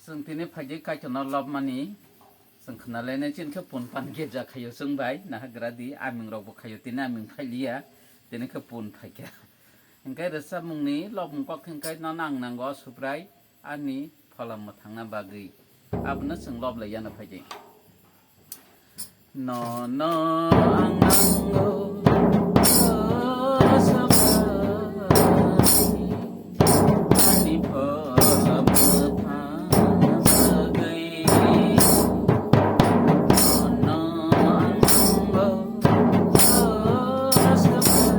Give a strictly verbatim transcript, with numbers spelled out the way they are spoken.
Chwng tini phaidi Kaitorno lobmani chwng khwnalainai, chini khe pun pan girja khaio chwng bai nahargra di, aming rokbo khaio, tini aming phailiya, tini khe pun phaikha. Hinkhe rwchapmungni lobmung kok hinkhe nono ang nango Subrai, ani phola mwthangna bagwi. Abono chwng lob laiyano phaidi. Nono ang nango, o Subrai, ani phola mwthangna bagwi. Nono ang nango, o Subrai,